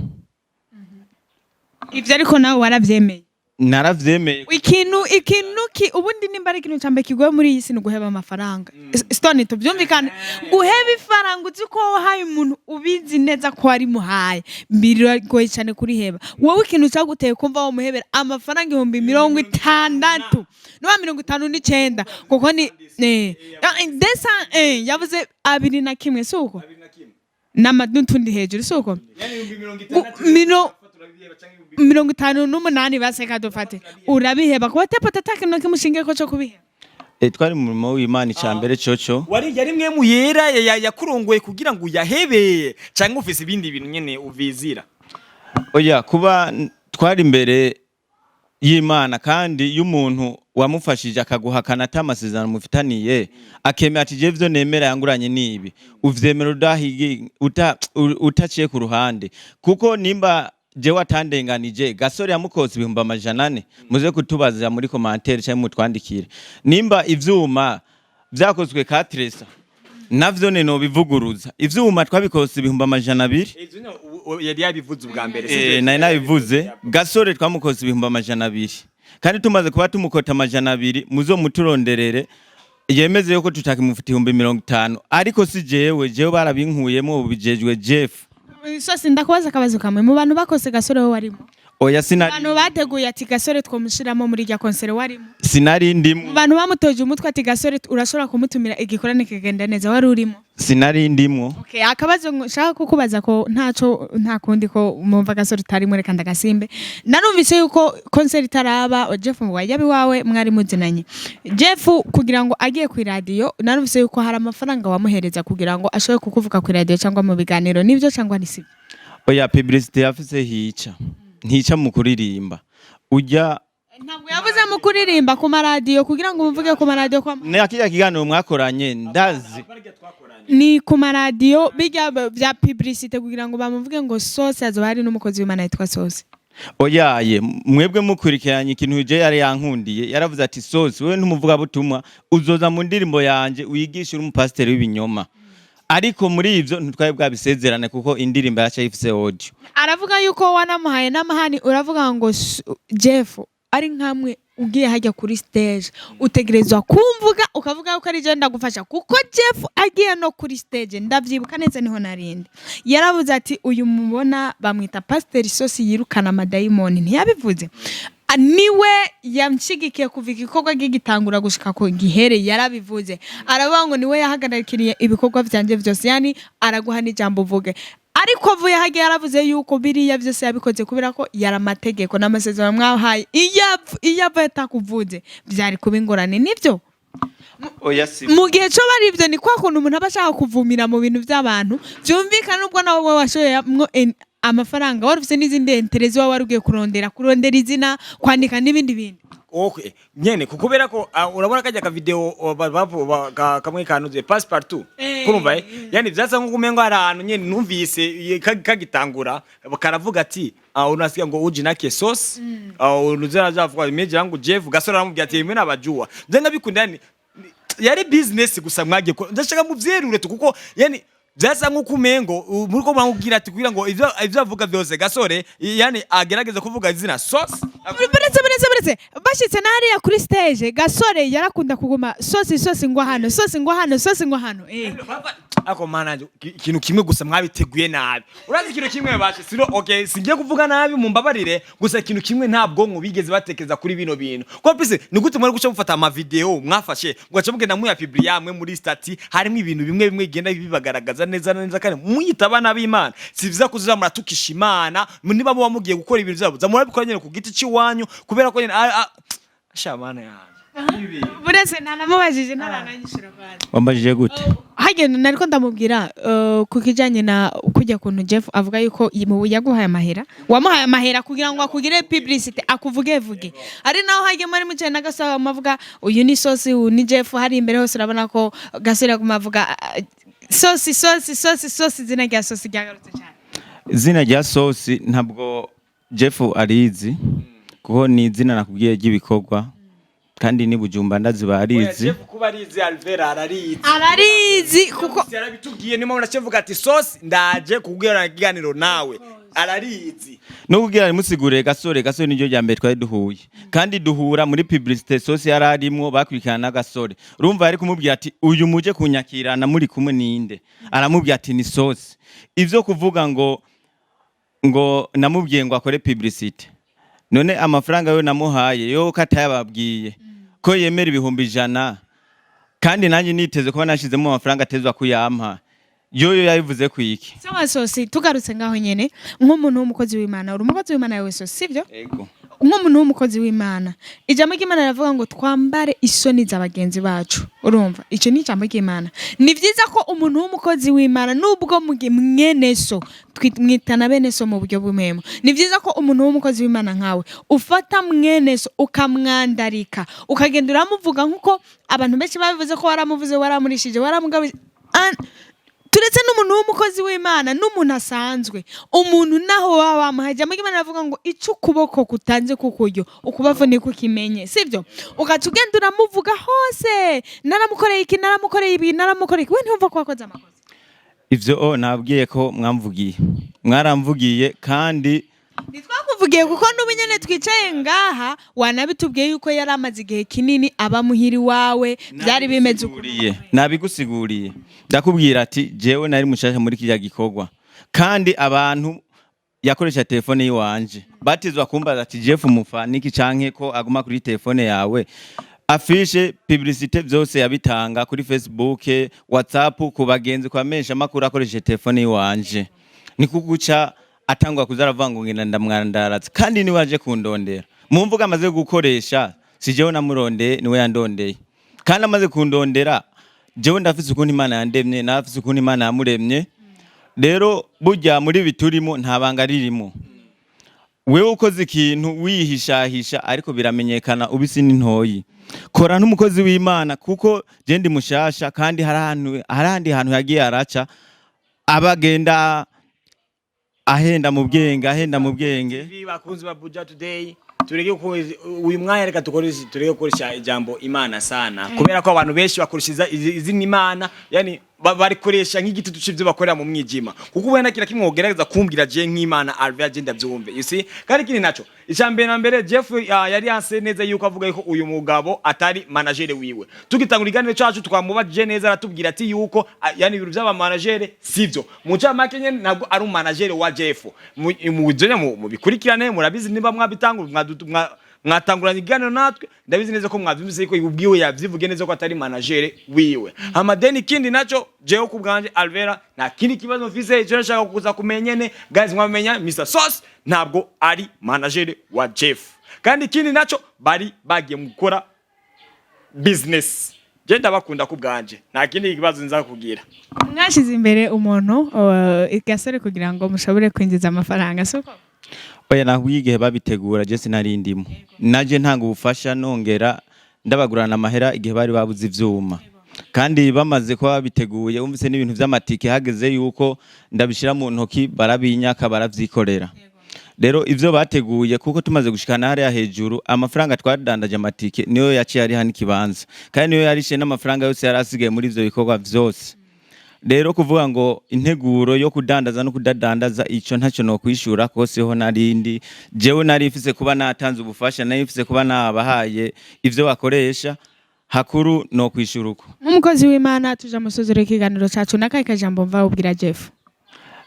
Ivyo ariko nawe waravyemeye? Naravyemeye. Ikintu ki ubundi nimba ari ikintu cambere kigoye muri iyi si ni uguheba amafaranga. Stone, tubyumvikane, guheba ifaranga uzi ko wahaye umuntu, ubizi neza ko wari muhaye, biragoye cyane kuriheba. Wowe ikintu cyaguteye kumva wamuhebera amafaranga 60,000 nuba 59, kuko ni desa yavuze 201, si uko n'utundi hejuru, si uko 58 baseka dufate, urabiheba kuba tepote ata kintu kimushingiye ko cyo kubiheba? Twari mu murimo w'Imana, icambere coco. Wari yari mwe mu yera yakurongoye kugira ngo uyahebe, canke ufise ibindi bintu nyene uvizira? Oya, kuba twari imbere y'Imana, kandi iyo umuntu wamufashije akaguhakana ata amasezerano mufitaniye, akemera ati jewe ivyo nemera yanguranye nibi, uvyemera udahigi utaciye ku ruhande, kuko nimba jewe atandenganije gasore yamukotse 400,000, muze kutubaza muri commentaire cyangwa mutwandikire. Nimba ivyuma vyakozwe katresa, navyo ne nobivuguruza, ivyuma twabikose 200,000. Yari yabivuze ubwa mbere. Nari nabivuze, gasore twamukose 200,000, kandi tumaze kuba tumukota 200, muzo muturonderere yemeze yuko tutakimufita 50,000, ariko si jewe, jewe barabinkuyemo, ubu bijejwe Jeff. Sosi, ndakubaza akabazo kamwe: mu bantu bakose gasore we warimo? Oya, sinari. Abantu bateguye ati gasore twomushiramo muri rya concert, warimo? Sinari ndimo. Mu bantu bamutoje umutwe ati gasore urashobora kumutumira igikorane kigenda neza, wari urimo? Sinari ndimwo. Okay, akabazo nshaka kukubaza, ko ntaco nta kundi ko mumva gasore utarimo, reka ndagasimbe. Narumvise yuko concert itaraba, Jeff ngo wajya iwawe mwari muzinanye. Jeff kugira ngo agiye ku radio, narumvise yuko hari amafaranga wamuhereza kugira ngo ashobore kukuvuga ku radio cyangwa mu biganiro. Nibyo cyangwa ni sibyo? Oya, publicité yafise hica ntica mu kuririmba ujya. Ntabwo yavuze mu kuririmba, ku maradiyo, kugira ngo umuvuge ku maradiyo kwa Ne kirya kiganiro mwakoranye ndazi. Ni ku maradiyo bijya bya publicité kugira ngo bamuvuge ngo Sose azoba hari n'umukozi w'Imana yitwa Sose. Oyaye, mwebwe mukurikiranye ikintu je yari yankundiye, yaravuze ati Sose, wewe ntumuvuga butumwa, uzoza mu ndirimbo yanje wigishe uri umupasiteri w'ibinyoma, ariko muri ivyo ntitwari bwabisezerane kuko indirimbo yaca ifise audio. Aravuga yuko wanamuhaye n'amahani, uravuga ngo Jeff ari nkamwe ugiye hajya kuri stage utegerezwa kumvuga, ukavuga yuko ari je ndagufasha, kuko Jeff agiye no kuri stage, ndavyibuka neza niho narindi, yaravuze ati uyu mubona bamwita Pasiteri Sosi yirukana amadayimoni. Ntiyabivuze? Niwe yanshigikiye kuva igikorwa gigitangura gushika ku gihere. Yarabivuze, aravuga ngo niwe yahagarikiriye ibikorwa vyanje vyose, yani araguha n'ijambo uvuge. Ariko avuye hagiye yaravuze yuko biriya byose yabikoze kubera ko yari amategeko n'amasezerano mwahaye, iyo ava atakuvuze byari kuba ingorane. Nibyo? Oya, si. Mu gihe cyo bari ibyo, ni kwa kuntu umuntu aba ashaka kuvumira mu bintu by'abantu, byumvikana nubwo nawe wowe washoyemwo amafaranga, wari ufite n'izindi intérêts, waba wari ugiye kurondera izina, kwandika n'ibindi bintu. Okay, nyene kukubera ko urabona kajya ka video kamwe kanuze passe partout. Kurumva yani vyasa nko kumengo hari ahantu nyene numvise kagitangura karavuga ati unasikia ngo uji nake sauce, unuzera zavuga image yangu Jeff. Gasore aramubwira ati mwe nabajua byenga bikunda. Yani yari business gusa mwagiye ndashaka muvyerure tu, kuko yani vyasa nkuko umengo muriko muramubwira ati kugira ngo ivyo avuga vyose Gasore yani agerageza kuvuga izina Sauce. Buretse, buretse, buretse, bashyitse n'hariya kuri stage, Gasore yarakunda kuguma sosi, sosi ngo hano, sosi ngo hano, sosi ngo hano. Ako mana, ikintu kimwe gusa mwabiteguye nabi. Urazi ikintu kimwe bashe siro? Okay, singiye kuvuga nabi, mumbabarire gusa. Ikintu kimwe, nta bwonko bigeze batekereza kuri bino bintu, ko pise ni gute mwari guca mufata ama video mwafashe, mugaca mugenda muyapubliya mwe muri statut, harimo ibintu bimwe bimwe bigenda bibagaragaza neza neza, kandi muyita abana b'Imana? Si vyiza kuza muratukisha Imana. Niba muba mugiye gukora ibintu vyabo, za murabikora nyene ku giti c'iwanyu, kubera ko nyene sha mana yanjye. Buretse, ntanamubajije, ntarananyishura kwanza. Wambajije gute? Hagenda nariko ndamubwira ku kijanye na kujya kuntu Jeff avuga yuko yaguhaye amahera, wamuhaye amahera kugira ngo akugire publicity, akuvuge vuge. Ari naho hagiye muri mucaye na Gasore, amavuga uyu ni Sosi, uyu ni Jeff. Hari imbere hose urabona ko Gasore yaguma avuga Sosi, Sosi, Sosi, Sosi. Izina rya Sosi ryagarutse cyane. Izina rya Sosi ntabwo Jeff arizi, kuko ni izina nakubwiye ry'ibikorwa, kandi ni Bujumba ndazi barizi. Jeff kuba arizi, Alvera ararizi. Ararizi kuko Yarabitubwiye, niyo mpamvu naciye ati Sosi ndaje kubwira ikiganiro nawe ararizi. No kugira rimusigurire Gasore, Gasore niryo rya mbere twari duhuye, kandi duhura muri publicité Sosi yari arimwo, bakurikirana na Gasore. Urumva yari kumubwira ati uyu muje kunyakirana muri kumwe ninde? Aramubwira ati ni Sosi. Ivyo kuvuga ngo namubwiye ngo akore publicité, none amafaranga yo namuhaye yo ko atayababwiye, ko yemera 100,000, kandi nanjye niteze kuba nashizemo amafaranga atezwa kuyampa, yoyo yabivuze kwiki? Sawa Sosi, tugarutse ngaho nyene, nk'umuntu w'umukozi w'Imana, uri umukozi w'Imana yawe Sosi, sivyo? Ego. Nk'umuntu w'umukozi w'Imana, ijambo ry'Imana riravuga ngo twambare isoni za bagenzi bacu. Urumva icyo ni ijambo ry'Imana. Ni byiza ko umuntu w'umukozi w'Imana, nubwo mwene so, mwitana bene so mu buryo bumwemo, ni byiza ko umuntu w'umukozi w'Imana nkawe ufata mwene so ukamwandarika, ukagenda uramuvuga nk'uko abantu benshi babivuze ko waramuvuze, waramurishije, waramugabije. Turetse n'umuntu w'umukozi w'Imana, n'umuntu asanzwe, umuntu naho waba wamuhaye, ijambo ry'Imana rivuga ngo icyo ukuboko kutanze kukuryo, ukubavu niko ukimenye, sibyo? Ugaca ugenda uramuvuga hose, naramukoreye iki, naramukoreye ibi, naramukoreye iki. We ntiwumva ko wakoze amakosa? Ivyo nabwiye ko mwamvugiye, mwaramvugiye kandi. Ntitwakuvugiye, kuko n'ubu nyene twicaye ngaha wanabitubwiye yuko yari amaze igihe kinini aba muhiri wawe, byari bimeze uko. Nabigusiguriye, nabigusiguriye, ndakubwira ati jewe nari mushasha muri kirya gikorwa, kandi abantu yakoresha telefone yiwanje batizwa kumbaza ati Jeff mufaniki canke ko aguma kuri telefone yawe. Affiche, publicité vyose yabitanga kuri Facebook, WhatsApp, ku bagenzi, kwa mesha makuru, akoresheje telefone yiwanje. Ni kuguca atangwa kuza aravuga ngo ngenda ndamwandaratse, kandi niwe aje kundondera mu mvuga amaze gukoresha. Si jewe namurondeye, niwe yandondeye. Kandi amaze kundondera, jewe ndafise ukuntu Imana yandemye, nafise ukuntu Imana yamuremye. Rero burya muri biturimo nta banga ririmo. Wewe ukoze ikintu wihishahisha, ariko biramenyekana, ubisi n'intoyi. Kora n'umukozi w'Imana, kuko je ndi mushasha, kandi hari ahantu, hari ahandi hantu yagiye araca, abagenda ahenda mu bwenge, ahenda mu bwenge. TV, bakunzi ba Buja Today, tureke uyu mwanya, reka tukoreshe, tureke gukoresha ijambo Imana sana, kubera ko abantu benshi bakoresha izina Imana, yani barikoresha nk'igitutu c'ivyo bakorera mu mwijima, kuko ubona kira kimwe wogerageza kumbwira je nk'Imana Alvera, je ndavyumve, you see. Kandi ikindi naco, icambere na mbere, Jeff yari yanse neza yuko avuga yuko uyu mugabo atari manager wiwe. Tugitangura iganiro cacu twamubajije neza, aratubwira ati yuko yani ibintu by'aba manager sivyo. Mu ncamake nyene ntabwo ari umanager wa Jeff. Mu bikurikirane, murabizi niba mwabitangura, mwatanguranye ikiganiro natwe, ndabizi neza ko mwavyumvise yuko ubwiwe yavyivuge neza ko atari manager wiwe. Hamadeni ikindi naco, jewe ku bwanje Alvera nta kindi kibazo mfise. Ico nashaka kuza kumenyene guys, mwamenya Mr Sauce ntabwo ari manager wa Jeff. Kandi ikindi naco, bari bagiye mu gukora business. Je ndabakunda ku bwanje, nta kindi kibazo nza kugira. Mwashyize imbere umuntu, Gasore, kugira ngo mushobore kwinjiza amafaranga, siko? Oya, nakubwiye, igihe babitegura je sinari ndimo. Naje ntanga ubufasha, nongera ndabagurana amahera igihe bari babuze ivyuma. Kandi bamaze kuba babiteguye, wumvise n'ibintu vy'amatike, hageze yuko ndabishira mu ntoki barabinyaka, baravyikorera. Rero ivyo bateguye, kuko tumaze gushikana hariya hejuru, amafaranga twadandaje amatike niyo yaciye ariha n'ikibanza, kandi niyo yarishe n'amafaranga yose yari asigaye muri ivyo bikorwa vyose. Rero kuvuga ngo integuro yo kudandaza no kudadandaza, ico ntacyo no kwishura, kuko siho narindi. Jewe nari mfise kuba natanze ubufasha, nari mfise kuba nabahaye ivyo bakoresha hakuru, no kwishura uko. Nk'umukozi w'Imana, tuja musozero ikiganiro cacu, n'akahe kajambo mva ubwira Jeff?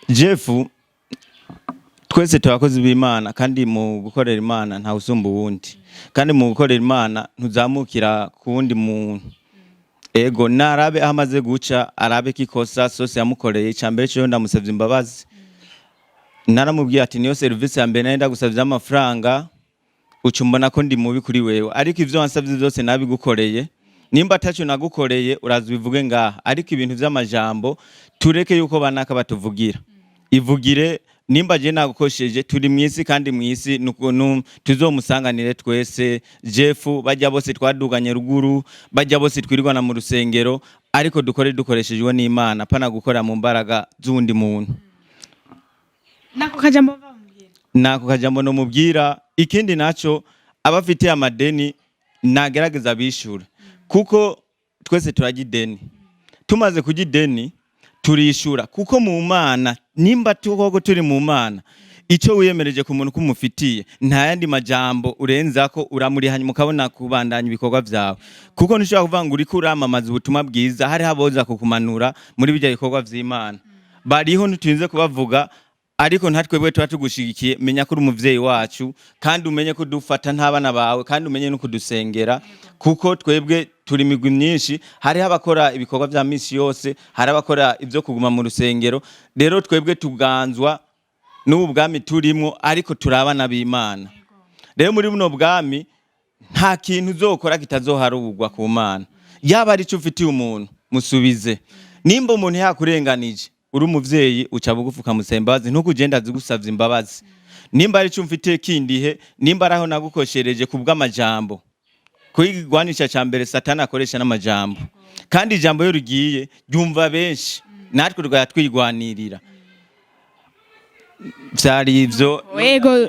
Jeff, twese turakozi b'Imana, kandi mu gukorera Imana ntawe usumba uwundi, kandi mu gukorera Imana ntuzamukira ku wundi muntu. Ego, narabe aho amaze guca, arabe ko ikosa sose yamukoreye. Icya mbere cyo ndamusabye imbabazi. Naramubwiye ati: "Niyo serivisi ya mbere nari ndagusabye amafaranga, uca umbona ko ndi mubi kuri wewe, ariko ivyo wansabye byose nabigukoreye. Nimba atacyo nagukoreye, uraza ubivuge ngaha, ariko ibintu vy'amajambo tureke yuko banaka batuvugira. Ivugire nimba je nagukosheje. Turi mw'isi, kandi mw'isi tuzomusanganire twese. Jeff, bajya bose twaduganye ruguru, bajya bose twirirwana mu rusengero, ariko dukore dukoreshejwe n'Imana, pana gukora mu mbaraga z'uwundi muntu." Nako kajambo mva mubwira. Nako kajambo nomubwira. Ikindi naco, abafitiye amadeni nagerageza bishure, kuko twese turajya ideni. Tumaze kurya ideni turishura, kuko mu Mana, nimba koko turi mu Mana, icyo wiyemereje ku muntu kumufitiye, nta yandi majambo urenzako, uramuriha, hanyuma ukabona kubandanya ibikorwa vyawe. Kuko ntushobora kuvuga ngo uriko uramamaza ubutumwa bwiza, hariho aboza kukumanura muri bijya bikorwa vy'Imana. Bariho, ntiturinze kubavuga, ariko nta twebwe tuba tugushigikiye. Menya ko uri umuvyeyi wacu, kandi umenye ko dufata nk'abana bawe, kandi umenye no kudusengera, kuko twebwe turi imigwi myinshi. Hariho abakora ibikorwa vya misi yose, hari abakora ivyo kuguma mu rusengero. Rero twebwe tuganzwa n'ubu bwami turimwo, ariko turi abana b'Imana. Rero muri buno bwami nta kintu uzokora kitazoharugwa ku Mana. Yaba ari icyo ufitiye umuntu, musubize. Nimba umuntu yakurenganije, uri umuvyeyi, uca bugufi ukamusaba imbabazi, ntukugenda zigusavye imbabazi. Nimba ari icyo umfitiye kindihe, nimba ari aho nagukoshereje ku bw'amajambo, kwigwanisha ca mbere Satani akoresha n'amajambo, kandi ijambo iyo rigiye ryumva benshi, natwe tukajya twigwanirira. Vyari ivyo. Yego.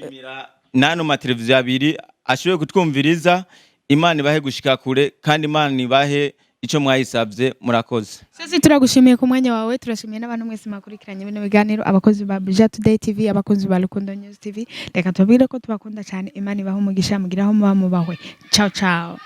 Nano mateleviziyo abiri ashoboye kutwumviriza, Imana ibahe gushika kure, kandi Imana ibahe ico mwayisavye. Murakoze. Sisi turagushimiye ku mwanya wawe, turashimiye n'abantu mwese mwakurikiranye bino biganiro, abakozi ba Buja Today TV, abakunzi ba Rukundo News TV. Reka tubabwire ko tubakunda cyane. Imana ibahe umugisha, mugire aho muba mubahwe. Ciao ciao.